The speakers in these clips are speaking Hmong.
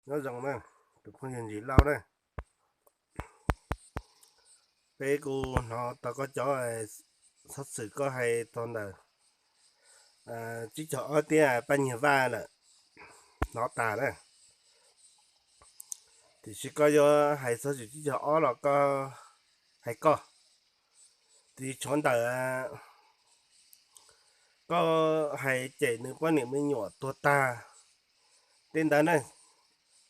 Nyob zoo na, tus phooj ywg Ntsis Lauj na. Peb kuj hnov tau koj cov xov xwm koj hais txog ntawm tsib caug ob thiab Paj Nyiag Vaj lawm, hnov tas na. Tiam sis koj yuav hais xov xwm tsib caug ob los koj hais koj. Tiam sis tshuav ntawm koj hais cem nws poj niam me nyuam tuag tag tej ntawd na,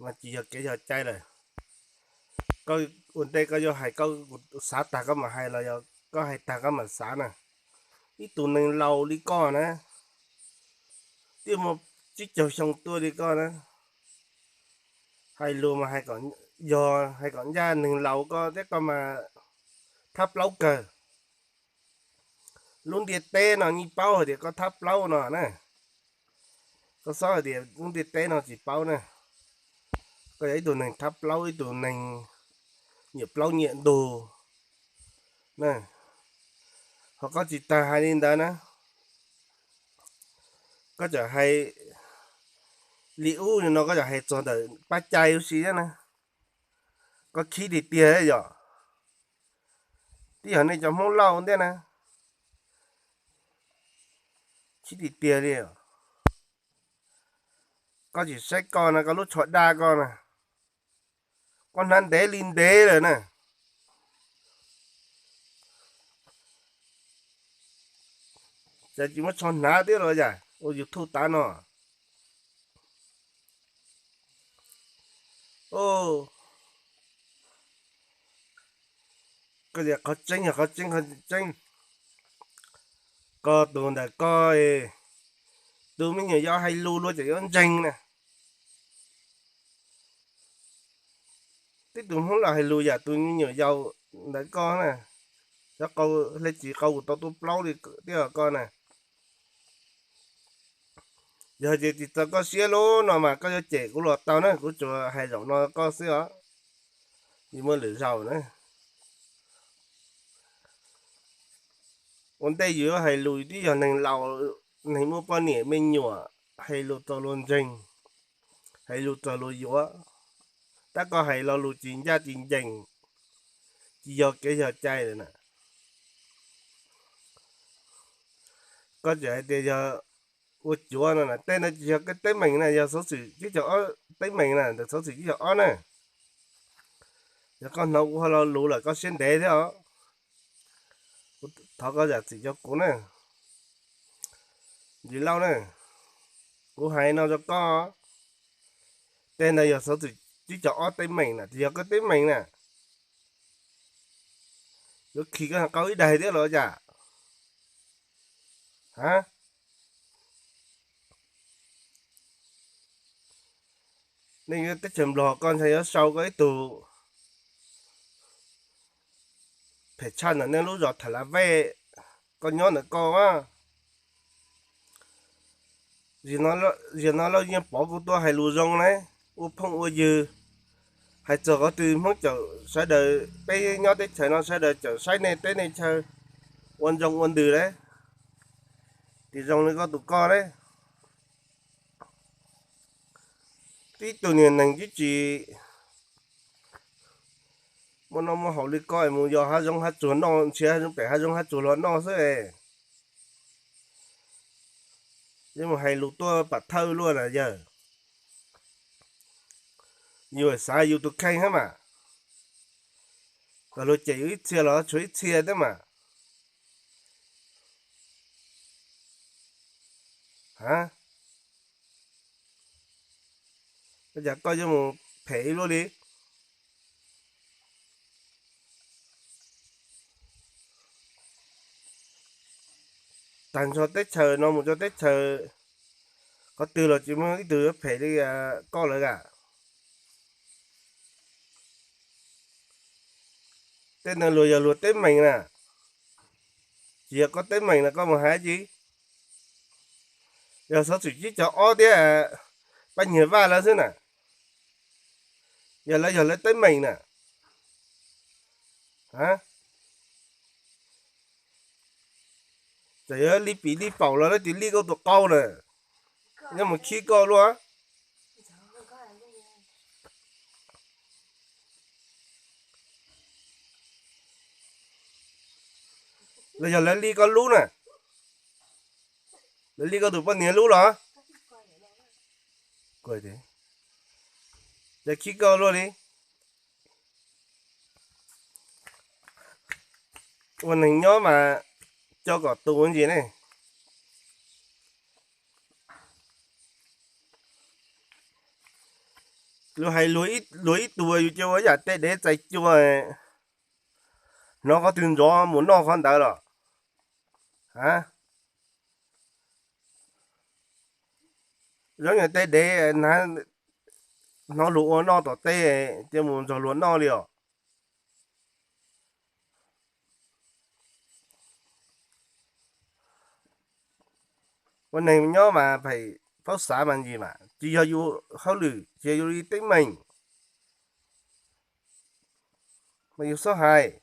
mas tsis yog kev yog cai lawm. Koj ua ntej koj yuav hais, koj xav tag koj mam hais los yog koj hais tag koj mam xav na. Ib tug neeg laus li koj na, twb muaj tsib caug xyoo tuaj li koj na, hais lus mas yog hais kom ncaj neeg laus koj thiab, koj mas thab plaub kawg. Lub ntiaj teb no yeej paub hais tias koj thab plaub no na. Koj txhob hais tias lub ntiaj teb no tsis paub na. Koj yog ib tug neeg thab plaub, ib tug neeg nyiam plaub nyiam ntug na. Ho koj tsis tas hais li ntawd na, koj txawm hais li ub li no, koj txawm hais txog ntawm pab cai ub si thiab na. Koj khib tiag tiag yom. Twb yog nej cov Hmoob Lauj thiab na, khib tiag tiag li. Koj tsis saib koj no, koj lub tsho daj koj na, koj hnav ntev li ntev lawm na. Cas tsis muab tsho hnav thiab los yam ua YouTube tav no? Koj tias qhov tseeb yog qhov tseeb, qhov tseeb, koj tus ntawm koj, tus me nyuam yaus hais lus luag tseem yuav ntseeg na. Tib tug Hmoob Lauj hais lus yam tus me nyuam yaus ntawm koj na, xyov qau hle tsis qau kuv tau tuaj plaub li thiab koj na. Yog tias tsis txaus koj siab lub no mas koj yuav cem kuv los tau na, kuv tsuas hais zaum no koj xwb os, tsis muaj lwm zaus na. Ua ntej yus yuav hais lus twb yog neeg laus, neeg muaj poj niam me nyuam, hais lus txaus luag ntseeg, hais lus txaus luag yuav. Tab koj hais lo lus tsis ncaj tsis ncees, tsis yog kev yog cai lawm na. Koj tseem hais tias yog ua cuav no na, tej no tsis yog koj teeb meem na, yog xov xwm tsib caug ob teeb meem na, ntawm xov xwm tsib caug ob na. Yog koj hnov kuv hais lo lus lawm koj siab ntev thiab os. Thov koj zam txim rau kuv na, Ntsis Lauj na. Kuv hais no rau koj, tej no yog xov xwm tsib caug ob teeb meem na, tsis yog koj teeb meem na. Yuav khi koj qau ib daig thiab los cas? Nej yuav teb chaws Nplog koj ntshai yuav sau koj ib tug phem tshaj ntawm nej lub zos Thaum Las Vej, koj nyob ntawm koj a. Zaum no Lauj Yeej Pov kuj tuaj hais lus zoo na, ua phooj ua ywg, hais txog qhov twg Hmoob caum sawv daws, peb nyob teb chaws no sawv daws caum saib nej teb nej chaw ua ntsoog ua ntws lawm, tsis zoo li koj tus koj lawm. Tib tug niag neeg tib tsis muaj noj muaj haus li koj es mus yos hav zoov hav tsuag noj, nrhiav hav zoov pem hav zoov hav tsuag los noj xwb es yuav mus hais lus tuaj pam thawj luaj na yawg. Yus xav yus tus kheej thiab mas, kom luag cem yus ib txhia los tshuav ib txhia thiab mas. A, cas koj yuav mus phem ib lub li? Tag nrho teb chaws no mus rau teb chaws qhov twg los tsis muaj ib tug yuav phem li koj lawm a. Tej no luag yog luag teeb meem na, tsis yog koj teeb meem na, koj mus hais dab tsi? Yog xov xwm tsib caug ob thiab Paj Nyiag Vaj lawv xwb na, yog lawv yog lawv teeb meem na. Txawm yuav li pim li paum los lawv tsis li koj tus qau na, yuav mus khib koj luaj. Los yog lawv li koj lub na? Lawv li koj tus poj niam lub los? Ces khib koj luaj li. Ua neeg nyob mas coj kom tu ntsis ne. Luag hais luag ib tug yus cia ua yam tej dev txais cua, hnov qhov twg nrov mus noj qhov ntawd los. A, zoo yam tej dev hnov luag ua noj tom tej cia mus nrog luag noj li os. Ua neeg nyob mas pheej paub xav mas ntsis mas tsis yog yus hauj lwm, tsis yog yus li teeb meem. Mas yus txhob hais,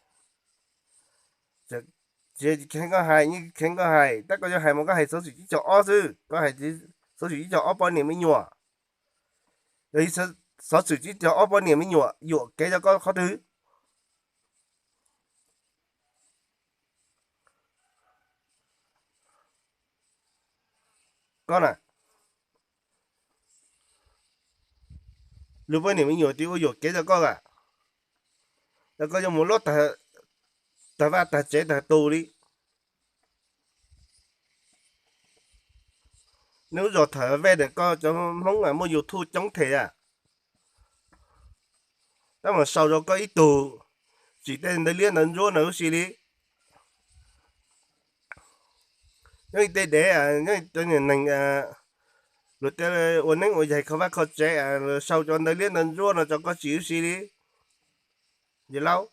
tsis kheev koj hais, yeej kheev koj hais, tab koj yuav hais mas koj hais xov xwm tsib caug ob xwb, koj hais xov xwm tsib caug ob poj niam me nyuam. Yog xov xwm tsib caug ob poj niam me nyuam yuam kev rau koj qhov twg? Koj na, luag poj niam me nyuam twb ua yuam kev rau koj a, rau koj yuav mus lob tag vaj tag tsev tag tus li. Neb lub zos Thav Vej ntawm koj cov Hmoob muaj YouTube coob them a, tab mas sau rau koj ib tug, tsim tej ntawv liab ntawv ntsuab no huv si li. Nyob tej dev, nyob cov niag neeg luag tej ua neeb ua yaig kho vaj kho tsev, sau cov ntawv liab ntawv ntsuab no rau koj tsim huv si li. Yawg laub,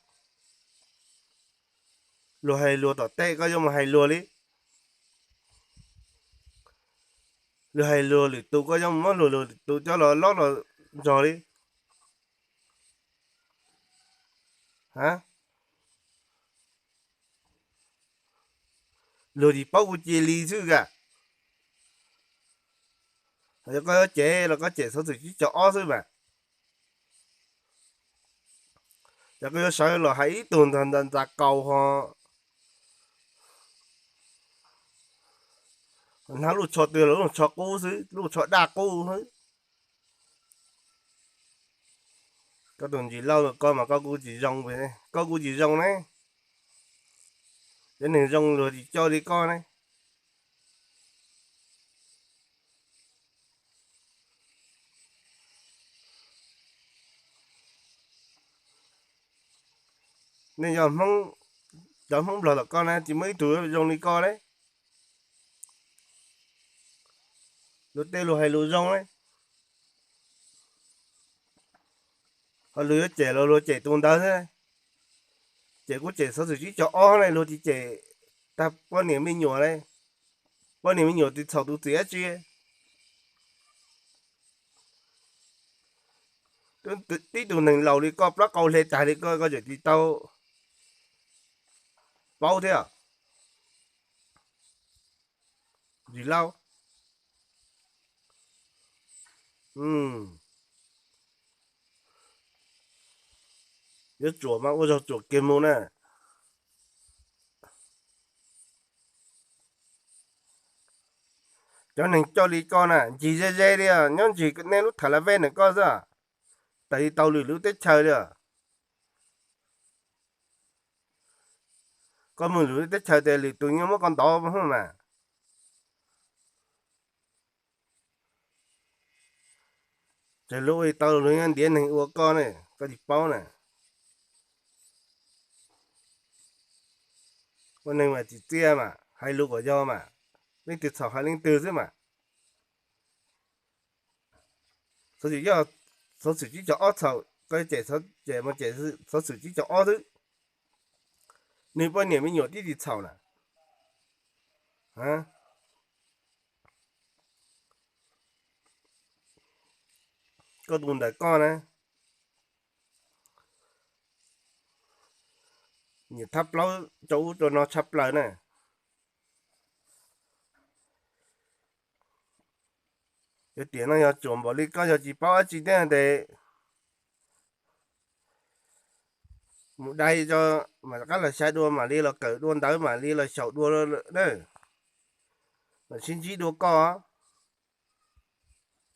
luag hais luag tom tej koj yuav mus hais luag li. Luag hais luag lwm tus koj yuav mus muab luag lwm tus coj los lob los nrog li. A, luag tsis paub kuv cia li xwb a. Yog koj yuav cem los koj cem xov xwm tsib caug ob xwb mas. Yog koj yuav sawv los hais ib tug ntag ntag kaus ho hnab lub tsho twg los lub tsho qub xwb, lub tsho daj qub xwb. Koj tus Ntsis Lauj koj mas koj kuj tsis zoo, koj kuj tsis zoo ne. Cov neeg zoo luag tsis coj li koj ne. Nej yog Hmoob, cov Hmoob Nplog tom koj na tsis muaj ib tug zoo li koj ne. Luag tej luag hais lus zoo ne, ho luag yuav cem los luag cem tus ntawd xwb. Cem kuj cem xov xwm tsib caug ob ne, luag tsis cem tag poj niam me nyuam ne. Poj niam me nyuam tsis txhaum tus txiv dab tsi. Tib tug neeg laus li koj, plaub qau hle tag li koj, koj tseem tsis tau paub thiab. Ntsis Lauj, yuav tsuam mas ua zog tsuam kiag mus na. Cov neeg coj li koj na ncig ze ze li, nyob ncig nej lub Thav Las Vej ntawm koj xwb, tawm tsis tau lwm lub teb chaws li. Koj mus lwm lub teb chaws tes lwm tus yeej muab koj ntov mas. Ces luag ua tsis tau, luag nyob ntiav neeg ua koj ne, koj tsis paub na. Ua neeg mas tsis txiaj mas hais lus kom yog mas, leej twg txhaum hais leej twg xwb mas. Xov xwm, xov xwm tsib caug ob txhaum, koj cem, cem mas cem xov xwm tsib caug ob xwb. Nws poj niam me nyuam tib tsis txhaum na. Koj tus ntawm koj na, nyiam thab plaub rau ub rau no tshaj plaws na. Yog tiam no yog tsuam npaum li koj yog tsis paub dab tsi thiab tes, mus dai tso, mam rov qab los xyuas dua, mam li los kawm dua ntawv, mam li los xyaum dua na. Mam sib ntsib dua koj.